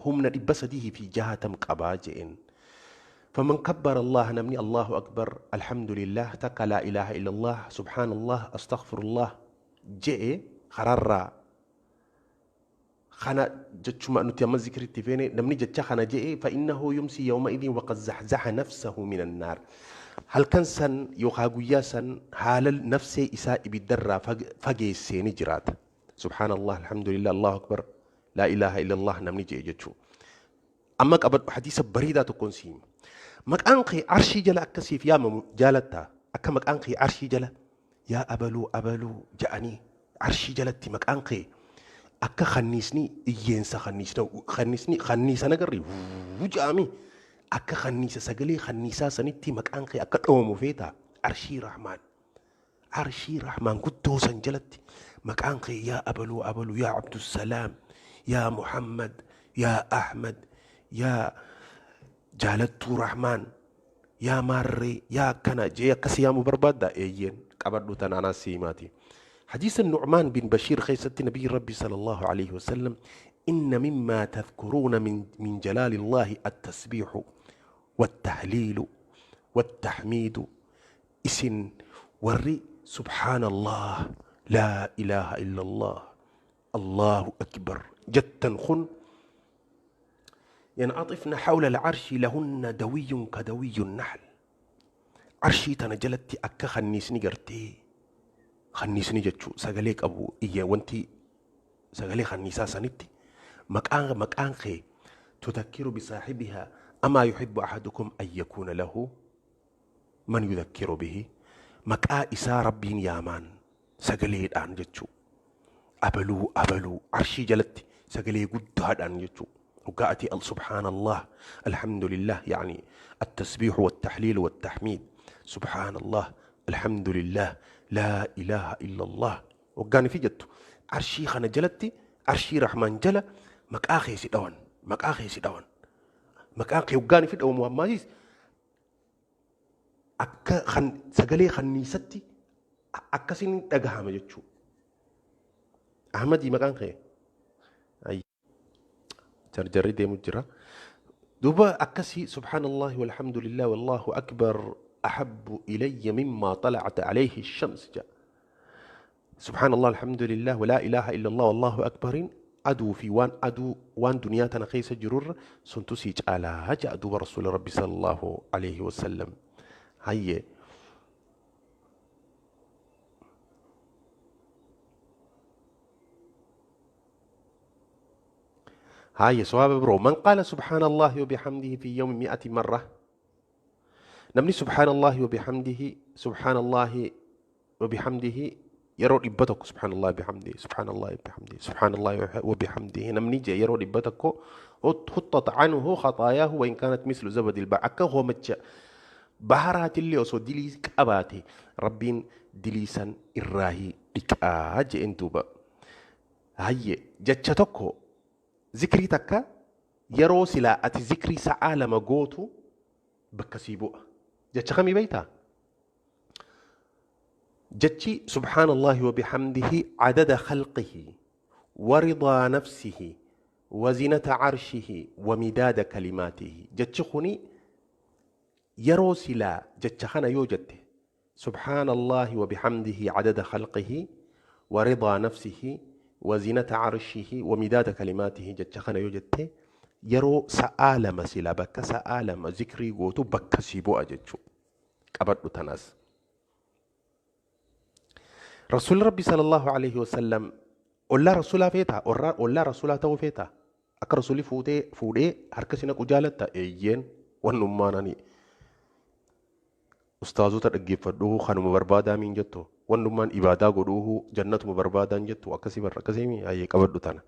humna 360 qabaa je'en. فمن كبر الله namni الله أكبر، الحمد لله، تك لا إله إلا الله، سبحان الله، أستغفر الله je'e خرارا kana jechuma nuti amma zikritti feene, namni jecha kana je'e فإنه يمسي يومئذ وقد زحزح نفسه من النار. Halkan san yookaan guyyaa san haala nafsee isaa ibiddarraa fageessee ni jiraata. سبحان الله، الحمد لله، الله أكبر، لا إله إلا الله namni je'e jechuu. Amma qabadhu, hadiisa bareedaa tokkoon si hima. Maqaan kee arshii jala akkasiif yaamamu jaalattaa? Akka maqaan kee arshii jala yaa abaluu abaluu ja'anii arshii jalatti maqaan kee akka kanniisni iyyeensa kanniisni kanniisa nagarri ja'ami, akka kanniisa sagalee kanniisaa sanitti maqaan kee akka dhawamu feetaa? Arshii Rahmaan, arshii Rahmaan guddoo san jalatti maqaan kee yaa abaluu abaluu, yaa Abdusalaam, yaa Muhammad, yaa Ahmad, yaa jaalattuu Rahmaan, yaa maarree, yaa akkana jee akkasii yaamuu barbaadda? Eeyyeen, qabadhu tanaanaa si himaati. حديث النعمان بن بشير خيست نبي ربي صلى الله عليه وسلم: إن مما تذكرون من جلال الله التسبيح والتهليل والتحميد. Isin warri سبحان الله، لا إله إلا الله، الله أكبر jettan kun ينعطفن حول العرش لهن دوي كدوي النحل. Arshii tana jalatti akka kanniisni gartee kanniisni jechuu sagalee qabu iyya wanti sagalee kanniisaa sanitti maqaan kee تذكر بصاحبها. أما يحب أحدكم أن يكون له من يذكر به؟ Maqaa isaa Rabbiin yaamaan sagaleedhaan jechuu, abaluu abaluu arshii jalatti sagalee guddaadhaan jechuu. Hoggaa سبحان الله، الحمد لله، يعني التسبيح والتحليل والتحميد، سبحان الله، الحمد لله، لا إله إلا الله hoggaan fi jettu arshii kana jalatti, arshii Rahmaan jala maqaa kee si dhawan, maqaa kee si dhawan, maqaa kee hoggaan fi dhawamu ammaasiis akka kan sagalee kanniisatti akkasiin dhagahama jechuu. Ahmadii maqaan kee jarjarri deemu jira. Duuba akkasii سبحان الله والحمد لله والله أكبر أحب إلي مما طلعت عليه الشمس جاء. سبحان الله، الحمد لله، ولا إله إلا الله، والله أكبر aduu fi waan aduu waan duniyaa tana keessa jirurra suntu sii caalaa ja'a duuba rasuula Rabbi sallallahu alaihi wasallam. Hayyee. Haayye, sawaaba biroo: man qaala subhaanallaahi wa bihamdihi fi yawmi mi'ati marra. Namni subhaanallaahi wa bihamdihi, subhaanallaahi wa bihamdihi yeroo 100, subhaanallaahi bihamdihi, subhaanallaahi bihamdihi, subhaanallaahi wa bihamdihi namni jee yeroo 100, huttat anhu khaxaayaahu wa in kaanat mislu zabadil bahr, akka hoomacha baharaatillee osoo dilii qabaate Rabbiin dilii san irraahi dhiqaa jeen duuba. Hayye, jecha tokko, zikrii takka yeroo silaa ati zikrii sa'aa 2 gootu bakka sii bu'a. Jecha kamii beektaa? Jechi subhaanallaahi wa bihamdihi adada khalqihi wa ridaa nafsihi wa zinata arshihi wa midaada kalimaatihi. Jechi kuni yeroo silaa jecha kana yoo jette, subhaanallaahi wa bihamdihi adada khalqihi wa ridaa nafsihi wa zinata arshihi wa midaada kalimaatihi, jecha kana yoo jette yeroo sa'aa 2 silaa bakka sa'aa 2 zikrii gootu bakka sii bu'a jechuu. Qabadhu tanaas. Rasuulli Rabbi sallallahu alaihi wasallam, ollaa rasuulaa feetaa? Ollaa rasuulaa ta'uu feetaa? Akka rasuulli fuutee fuudhee harka si naqu jaalatta? Eeyyeen, wannummaan ani ustaazota dhaggeeffadhuu kanuma barbaadaa miin jettu, wannummaan ibaadaa godhuuhu jannatuma barbaadaan jettu, akkasii barra akkasii. Hayyee, qabadhu tana.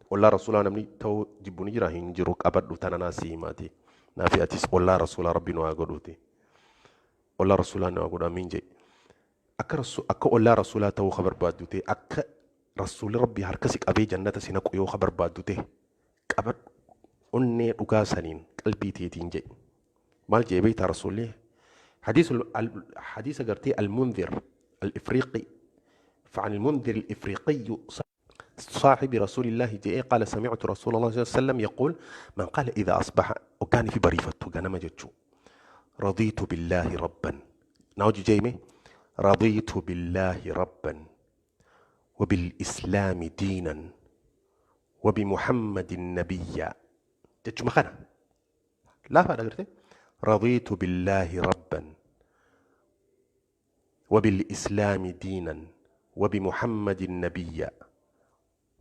Ollaa rasuulaa namni ta'uu jibbu ni jira? Hin jiru. Qabadhu tana, naa si himaati. Naafi atis ollaa rasuulaa Rabbi nu haa godhuuti. Ollaa rasuulaa nu haa godhu, amiin jedhi. Akka ollaa rasuulaa ta'uu ka barbaaddu ta'e, akka rasuulli Rabbii harka si qabee jannata si naqu yoo ka barbaaddu ta'e, qabadhu, onnee dhugaa saniin qalbii teetiin jedhi. Maal jedhe beektaa rasuulli? Hadiisa gartee al-Munzir al-Ifriqi, فعن المنذر الإفريقي صاحب رسول الله جاء قال: سمعت رسول الله صلى الله عليه وسلم يقول: من قال إذا أصبح، وكان في بريفته غنم جتشو، رضيت بالله ربا، ناوجي جيمي، رضيت بالله ربا وبالإسلام دينا وبمحمد نبيا. جتشو مخانا لا فأنا رضيت بالله ربا وبالإسلام دينا وبمحمد نبيا.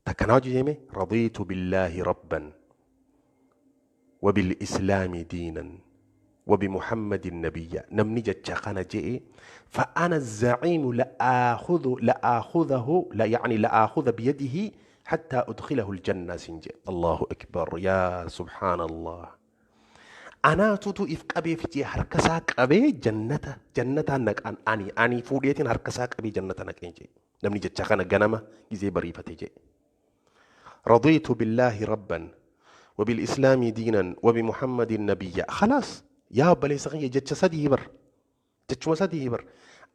تكناجي جيمي، رضيت بالله ربا وبالإسلام دينا وبمحمد نبيا. namni jecha kana je'e، فأنا الزعيم لآخذه لا يعني لآخذ بيده حتى أدخله الجنة سنجي. الله أكبر، يا سبحان الله. Anaatutu if qabee fijee harkasaa qabee jannata naqaan, ani fuudheetiin harkasaa qabee jannata naqeen jee, namni jecha kana ganama gizee bariifate jee. رضيت بالله ربا وبالإسلام دينا وبمحمد نبيا. خلاص يا obboleessa kiyya, jecha sadii bar, jechuma sadii bar.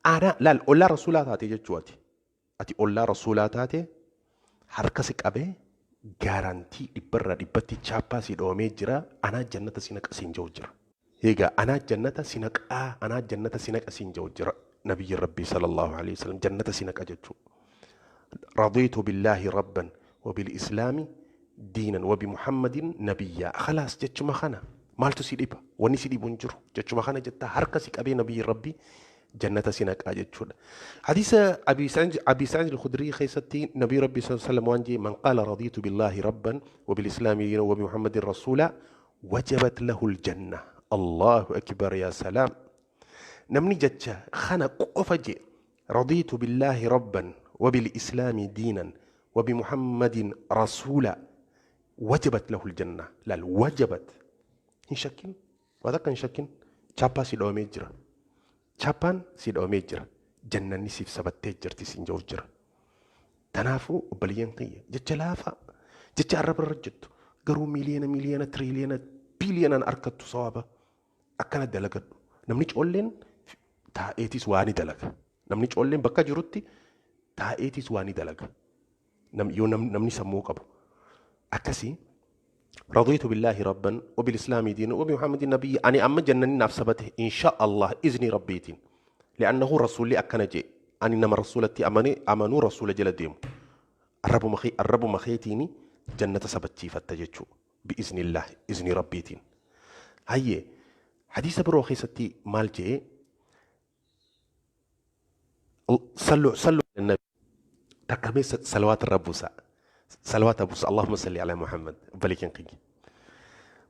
Ana laal, ollaa rasuulaa taate jechuu. Ati ollaa rasuulaa taate, harka si qabee guarantee 100% chaappaa si dhoomee jira. Anaa jannata si naqa siin jiru jira. Egaa anaa jannata si naqaa, anaa jannata si naqa siin jiru jira nabiyyi Rabbii sallallahu alaihi wasallam, jannata si naqa jechuu. رضيت بالله ربا وبالإسلام دينا وبمحمد نبيا. خلاص، jechuma kana maaltu si dhiba? Wanni si dhibu hin jiru. Jechuma kana jetta, harka si qabee nabiyyi Rabbii jannata si naqaa jechuudha. Hadiisa Abi Sa'iid al-Khudrii keessatti nabii Rabbii sallallahu alaihi wasallam waan jee: من قال رضيت بالله ربا وبالإسلام دينا وبمحمد رسولا وجبت له الجنة. الله أكبر، يا سلام. Namni jecha kana qofa jee، رضيت بالله ربا وبالإسلام دينا وبمحمد رسولا، وجبت له الجنة. لا وجبت، hin shakkin, waa takka hin shakkin. Chaappaa si dhoomee jira, chaappaan si dhoomee jira, jannanni siif sabattee jirti siin jiru jira. Tanaafuu obboleeyyan kiyya, jecha laafaa, jecha arraba irra jettu garuu miiliyoona miiliyoona tiriiliyoona biiliyoonaan arkattu sawaaba. Akkana dalagadhu. Namni coolleen taa'eetis waa ni dalaga. Namni coolleen bakka jirutti taa'eetis waa ni dalaga. Yoo namni sammuu qabu akkasii. رضيت بالله ربا وبالإسلام دينا وبمحمد نبيا. أنا أما جنني نفس سبته إن شاء الله إذني ربيتين، لأنه رسولي أكن جي. أنا نما رسولتي أماني أمانو رسول جل ديم الرب مخي الرب مخيتيني جنة سبتي فتجتشو بإذن الله، إذن ربيتين. هيا، حديث برو خيستي مال جي؟ صلوا صلوا على النبي. تكمي صلوات الرب. Salawaata buusa. Allahumma salli ala Muhammad. Obboleeyyan kiyya.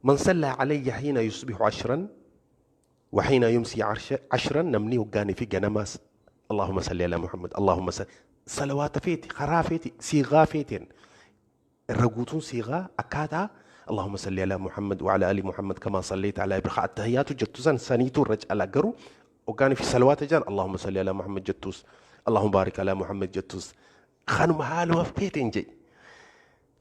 Man salla alayya hiina yusbihu ashran wa hiina yumsi ashran, namni hoggaanii fi ganamaas Allahumma salli ala Muhammad, Allahumma salli salawaata feeti, karaa feeti, siigaa feeteen irra guutuun siigaa akkaataa Allahumma salli ala Muhammad wa ala ali Muhammad kama sallayta ala Ibrahim attahiyyaatu jettu san saniitu irra caalaa, garuu hoggaanii fi salawaata jaan Allahumma salli ala Muhammad jettus, Allahumma baarik ala Muhammad jettus, kanuma haaluma feeteen jedhi.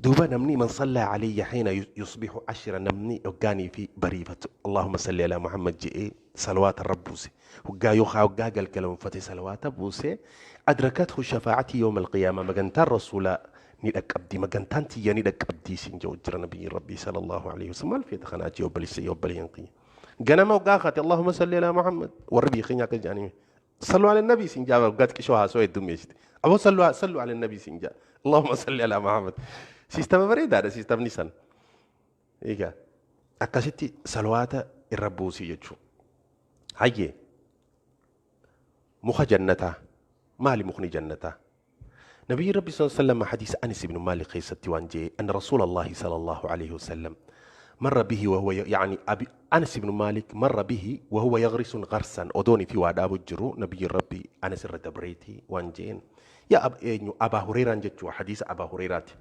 Duuba namni man sallaa alayya hiina yusbihu ashra, namni hoggaanii fi bariifatu Allahumma salli ala Muhammad je'ee salawaata irra buuse, hoggaa yookaa hoggaa galgaloonfate salawaata buuse, adrakathu shafaa'atii yawma alqiyaama, magantaan rasuulaa ni dhaqqabdi, magantaan tiyya ni dhaqqabdi sin jedhu jira nabiyyiin rabbii sallallahu alayhi wasallam. Maal feeta kanaa jee obboleessa obboleeyyan kiyya? Ganama hoggaa kaate Allahumma salli ala Muhammad, warri biyya keenya akka jedhanii sallu ala nabii sin jaa, waggaa xiqqishoo haasoo heddummeessite aboo sallu sallu ala nabii sin jaa, Allahumma salli ala Muhammad. Siistama bareedaadha siistamni san. Egaa akkasitti salawaata irra buusii jechuudha. Hayyee, muka jannataa maali? Mukni jannataa, nabiyyi rabbi sallallahu alaihi wasallam hadiisa Anas ibn Malik keessatti waan jee, anna rasuulallahi sallallahu alaihi wasallam marra bihi wa huwa, yani abi Anas ibn Malik marra bihi wa huwa yaghrisu gharsan, odooni fi waa dhaabu jiru nabiyyi rabbi Anas irra dabreeti waan jeen, yaa ab eenyu, Abaa Hureeraan jechuu, hadiisa Abaa Hureeraati,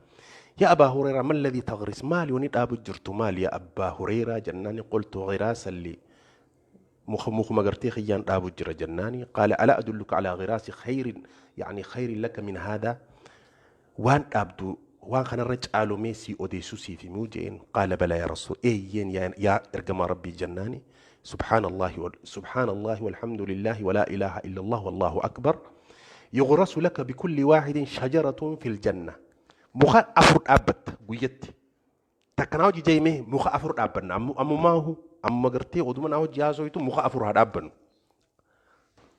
yaa Abaa Hureeraa, ma alladhi taghris, maali wani dhaabu jirtu maali yaa Abbaa Hureeraa jennaani, qultu ghiraasan li, muka mukuma gartee kiyyaan dhaabu jira jennaani, qaala alaa adulluka alaa ghiraasi khayrin, yani khayrin laka min haadha, waan dhaabdu waan kanarra caalumee sii odeessu siif himuu jeen. Qaala balaa yaa rasuul, eeyyeen yaa ergamaa rabbii jennaani, subhaanallahi subhaanallahi walhamdulillahi walaa ilaaha illallah wallahu akbar yughrasu laka bikulli waahidin shajaratun fil janna. Muka afur dhaabbatta guyyatti. Takkanaa hojii jeemee muka afur dhaabbanna. Ammumaahu amma gartee oduma naa hojii haasoitu muka afur haa dhaabbannu.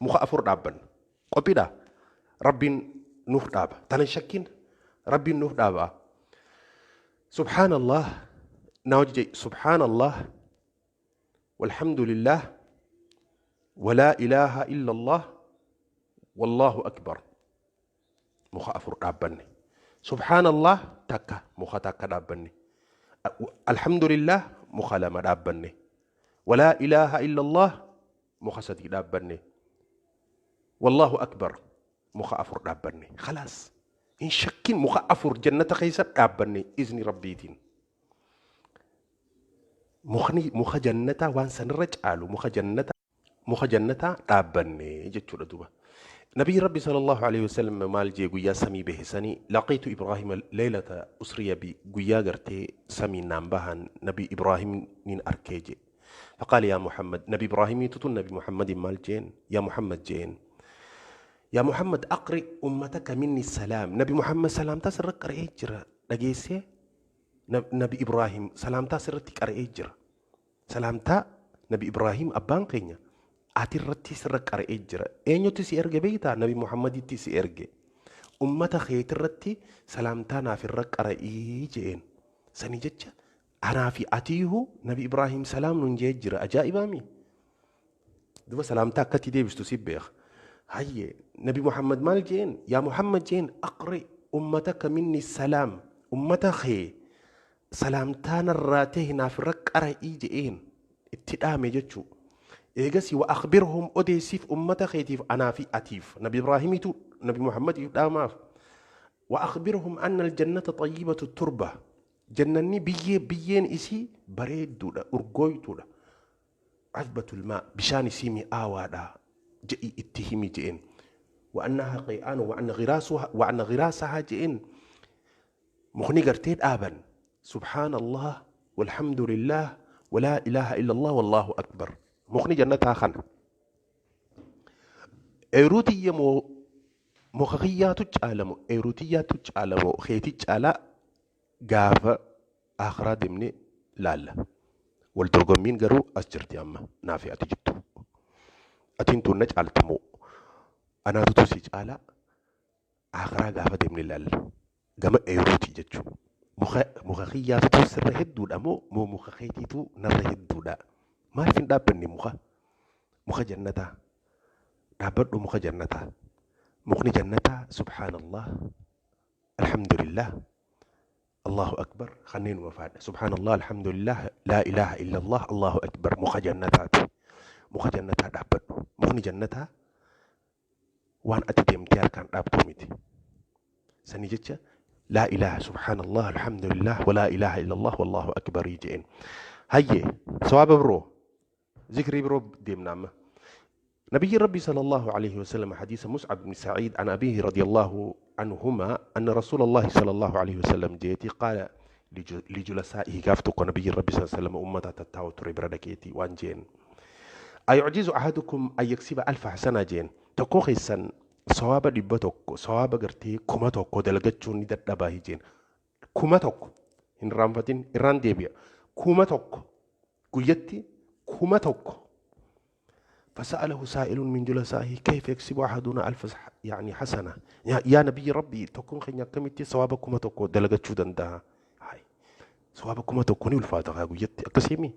Muka afur dhaabbanna. Qophiidha. Rabbiin nuuf dhaaba. Tana shakkiin rabbiin nuuf dhaaba. Subhaanallah naa hojii jee, subhaanallah walhamdulillah walaa ilaaha illallah wallahu akbar. Muka afur dhaabbanne. Subhaanallah takka, muka takka dhaabbanne. Alhamdulillah muka lama dhaabbanne. Walaa ilaaha illallah muka sadii dhaabbanne. Wallahu akbar muka afur dhaabbanne. Khalaas. Hin shakkin, muka afur jannata keessa dhaabbanne izni rabbiitiin. Mukni muka jannataa waan sanirra caalu muka jannataa dhaabbanne jechuudha duuba. Nabiyyi Rabbi sallallahu alaihi wasallam maal jee guyyaa samii bahe sanii? Laqiitu Ibraahima leylata usriya bi, guyyaa gartee samii naan bahan Nabi Ibraahim nin arkee jee. فقال يا محمد، نبي إبراهيم تتون نبي محمد مال جين، يا محمد جين، يا محمد أقرئ أمتك مني السلام. نبي محمد سلامتا sirra qara'ee jira, dhageessee? Nabi Ibraahim salaamtaa sirratti qara'ee jira. Salaamtaa Nabi Ibraahim abbaan keenya ati irratti sirra qara'ee jira. Eenyutti si erge beektaa? Nabi Muhammaditti si erge. Ummata keetirratti salaamtaa naaf irra qara'ii jeen. Sani jecha anaa fi atiihu Nabi Ibraahim salaam nun jee jira. Ajaa'ibaami. Duba salaamtaa akkatti deebistu si beeka. Hayyee, Nabi Muhammad maal jeen? Yaa Muhammad jeen, aqri ummataka minni salaam. Ummata kee salaamtaa narraa ta'e naaf irra qara'ii je'een itti dhaame jechuu. Eegasi wa akhbirhum, odeessiif ummata keetiif anaa fi atiif. Nabi Ibraahimitu Nabi Muhammadiif dhaamaaf. Wa akhbirhum anna aljannata tayyibatu turba. Jannanni biyyee biyyeen isii bareedduudha, urgooytuudha. Azbatul maa, bishaan isii mi'aawaadha jedhi itti himi je'een. Wa annaha qay'aanu wa anna ghiraasahaa je'een, mukni gartee dhaaban subhaanallah walhamdulillah walaa ilaaha illallah wallahu akbar. Mukni jannataa kana. Eeruu tiyya moo muka kiyyaatu caalamu, eeruu tiyyaatu caalamu, keeti caalaa, gaafa akhiraa deemnee laalla. Wal dorgommiin garuu as jirti amma naafi ati jirtu. Atiin tun na caalti moo anaatutu si caalaa, akhiraa gaafa deemnee laalla. Gama eeruuti jechuudha. Muka kiyyaatutu sirra hedduudha moo muka keetiitu narra hedduudha? Maaliif hin dhaabbanne muka? Muka jannataa. Dhaabbadhu muka jannataa. Mukni jannataa subhaanallah. Alhamdulillah. Allahu akbar kanneen wafaadha. Subhaanallah, alhamdulillah, laa ilaaha illallah, Allahu akbar. Muka jannataati. Muka jannataa dhaabbadhu. Mukni jannataa waan ati deemtee harkaan dhaabdu miti. Sanii jecha laa ilaaha, subhaanallah, alhamdulillah, walaa ilaaha illallah, wallahu akbarii jeen. Hayyee sawaaba biroo, zikrii biroo deemna amma. نبي ربي صلى الله عليه وسلم، حديث مصعب بن سعيد عن أبيه رضي الله عنهما أن رسول الله صلى الله عليه وسلم جيتي قال لجلسائه، قافتك نبي ربي صلى الله عليه وسلم أمتا تتاو تربردكيتي وانجين: أيعجز أحدكم أن يكسب 1000 حسنة؟ جين تكو خيسان صواب دبتوك صواب غرتي كما توكو دلغچو ني ددباهي؟ جين كما توكو إن رامفتين إران ديبيا كما توكو قيتي كما توكو. فسأله سائل من جلسائه: كيف يكسب أحدنا 1000 يعني حسنة يا نبي ربي؟ تكون خنيا كمتي صوابكم تكو دلغت شو دندها هاي صوابكم تكوني الفاتحة قيت أكسيمي.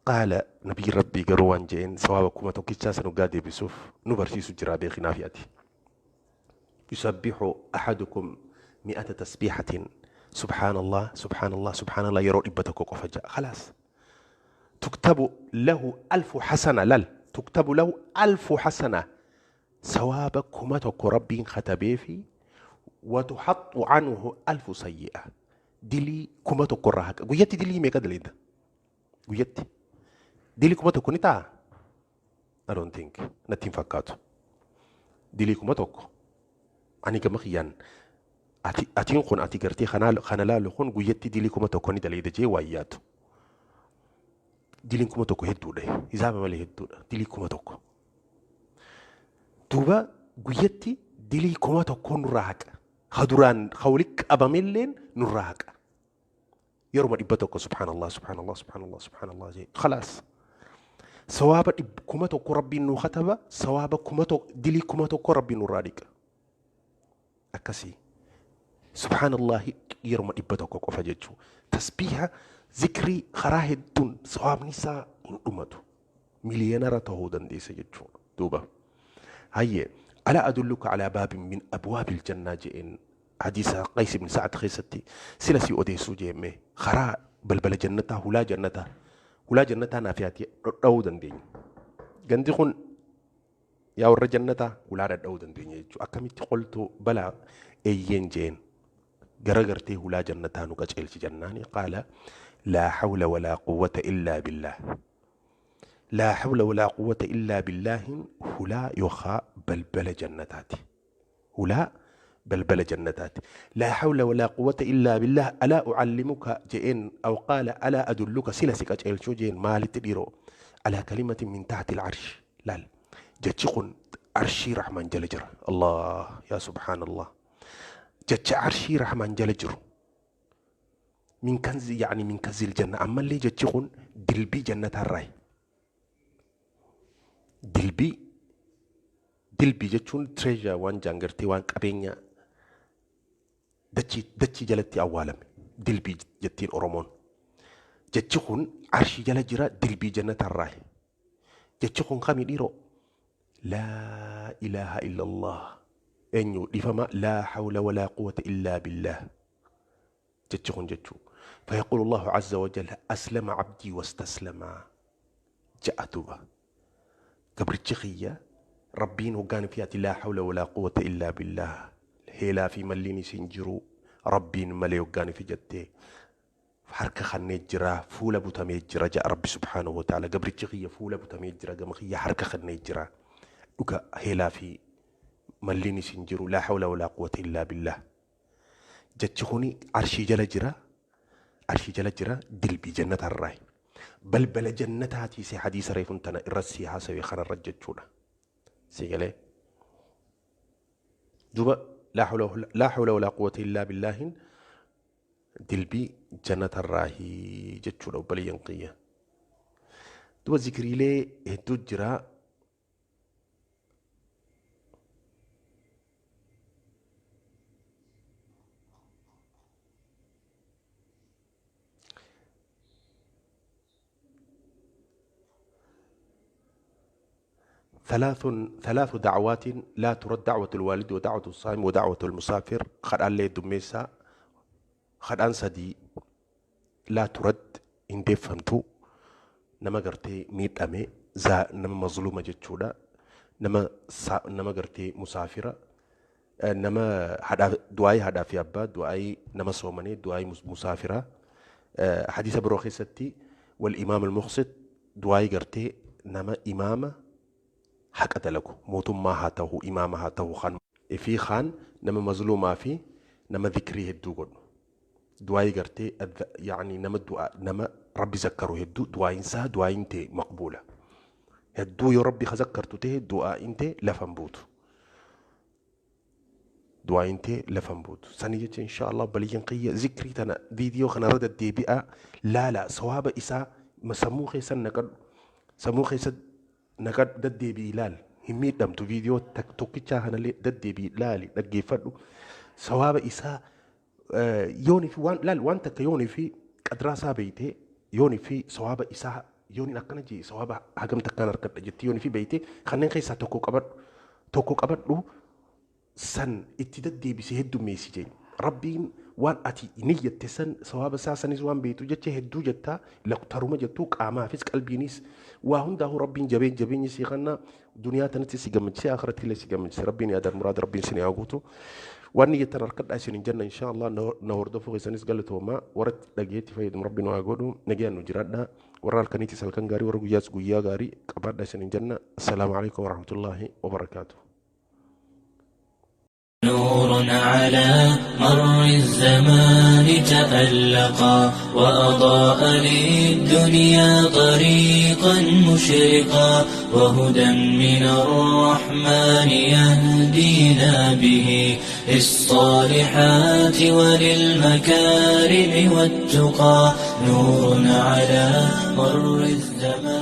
قال نبي ربي قروان جين صوابكم تكو قادي بسوف نبرسي سجرابي خنافياتي: يسبح أحدكم 100 تسبيحة، سبحان الله سبحان الله سبحان الله، يرو إبتك وفجأة خلاص تكتب له 1000 حسنة. لل تكتب له 1000 حسنة، ثوابك تك ربي ختبي في، وتحط عنه 1000 سيئة. دلي كما تكرهك قيتي دلي ميكا دليد قيتي دلي كما تكوني تا I don't think نتيم فكاتو دلي كما تك أني كما خيان أتين خون أتي قرتي خنا لا خون قيتي دلي كما تكوني دليد جي وياتو diliin 1000 hedduudha. Hisaaba malee hedduudha. Dilii 1000. Duuba guyyatti dilii 1000 nurraa haqa. Ha duraan ha walitti qabamelleen nurraa haqa. Yeruma 100 subhaanallah subhaanallah subhaanallah subhaanallah jee khalaas. Sawaaba 1000 rabbiin nuu kataba, sawaaba 1000, dilii 1000 rabbiin nurraa dhiqa. Akkasii. Subhaanallahi yeruma 100 qofa jechuu. Tasbiiha, zikrii karaa hedduun sawaabni isaa hin dhumatu. Miliyeenara ta'uu dandeessa jechuudha. Duuba. Hayyee ألا أدلك على باب من أبواب الجنة؟ جئن حديث قيس بن سعد خيستي سلسي أوديسو جيمي خرا بلبل جنته ولا جنته ولا جنته نافياتي دودن دين غندي خون يا ور جنته ولا دودن دين أكملت. قلت بلى، أيين جين غرغرتي ولا جنته نقجلش جناني. قال: لا حول ولا قوة إلا بالله. لا حول ولا قوة إلا بالله هلا يخا بلبل جنتاتي، هلا بلبل جنتاتي. لا حول ولا قوة إلا بالله. ألا أعلمك جئن أو قال ألا أدلك سلسك أجل شو جئن مالي تديرو على كلمة من تحت العرش؟ لا جتشقن عرشي رحمن جل جر الله يا سبحان الله جتش عرشي رحمن جل جر من كنز، يعني من كنز الجنة. أما اللي جتشقن دلبي جنة الرأي dilbii dilbii jechuun treasure waan jaangartee waan qabeenya dachii dachii jalatti awwaalame dilbii jettiin Oromoon. Jechi kun arshii jala jira, dilbii jannatarraa. Jechi kun kami dhiiroo? Laa ilaaha illallah, eenyu dhifama, laa hawla walaa quwwata illaa billah. Jechi kun jechuu فيقول الله عز وجل: أسلم عبدي واستسلم جاء. Gabrichi kiyya rabbiin hoggaan fiyaati laa hawla walaa quwwata illaa billah, heelaa fi malliin isin jiru rabbiin malee hoggaan fi jettee harka kannee jira, fuula butamee jira ja'a rabbi subhaanahu wa ta'ala. Gabrichi kiyya fuula butamee jira, gama kiyya harka kannee jira, dhuga heelaa fi malliin isin jiru, laa hawla walaa quwwata illaa billah. Jechi kuni arshii jala jira, arshii jala jira, dilbii jannatarraa balbala jannataatii si hadiisa reefun tana irra si haasawee kanarra jechuudha. Si galee duuba laa hawla walaa quwwata illaa billaahin dilbii jannatarraahi jechuudha obboleeyyan qiyya. Duuba zikriilee hedduu jira. ثلاث دعوات لا ترد: دعوة الوالد ودعوة الصائم ودعوة المسافر. خد الله دميسا Kadhaan sadii laa turatti hin deeffamtu. Nama gartee miidhame, nama mazluuma jechuudha. Nama gartee musaafira, nama haadhaa, du'aayii haadhaa fi abbaa, du'aayii nama soomanee, du'aayii musaafiraa. Hadiisa biroo keessatti wal imaam al-muqsit, du'aayii gartee nama imaama haqa dalagu, mootummaa haa ta'u, imaama haa ta'u, kan fi kaan nama mazluumaa fi nama dhikrii hedduu godhu. Du'aayii gartee yaani nama du'aa nama Rabbi zakkaru hedduu, du'aayiin isaa du'aayiin ta'e maqbuula. Hedduu yoo Rabbi zakkartu ta'e, du'aayiin ta'e lafan buutu. Du'aayiin ta'e lafan buutu. Sanii jecha, insha Allah, baliyyan qiyya, zikrii tana viidiyoo kanarra deddeebi'aa laala. Sawaaba isaa sammuu keessan naqadhu. Sammuu keessa naqadhu, deddeebi'i ilaal. Hin miidhamtu. Viidiyoo tokkichaa kanallee deddeebi'i ilaali, dhaggeeffadhu. Sawaaba isaa yoonii fi waan laal, waan takka yoonii fi qadraa isaa beeytee, yoonii fi sawaaba isaa, yooniin akkana jee sawaaba hagam takkaan argadha jettee yoonii fi beeytee, kanneen keessaa tokko qabadhu, tokko qabadhu, san itti deddeebisee heddummeessi jee. Rabbiin waan ati niyyatte san sawaaba isaa sanis waan beektu jecha hedduu jettaa laktaruma jettuu, qaamaafis qalbiinis waa hundaa'uu Rabbiin jabeen jabeenyi si kanna, duniyaa tanatti si gammachisee, akhiratti illee si gammachise. Rabbiin yaadaan muraada Rabbiin sin haa guutu. Waan niyyattan harkadhaa isin hin jenna. Insha Allah, na hordofuu keessanis galatoomaa. Warra dhageetti fayyadamu Rabbiin haa godhu. Nagayaan nu jiraadhaa. Warra halkaniitis halkan gaarii, warra guyyaas guyyaa gaarii qabaadhaa isin hin jenna. Assalaamu alaikum warahmatullaahi wabarakaatuh. نور على مر الزمان تألقا وأضاء للدنيا طريقا مشرقا وهدى من الرحمن يهدينا به للصالحات وللمكارم والتقى. نور على مر الزمان.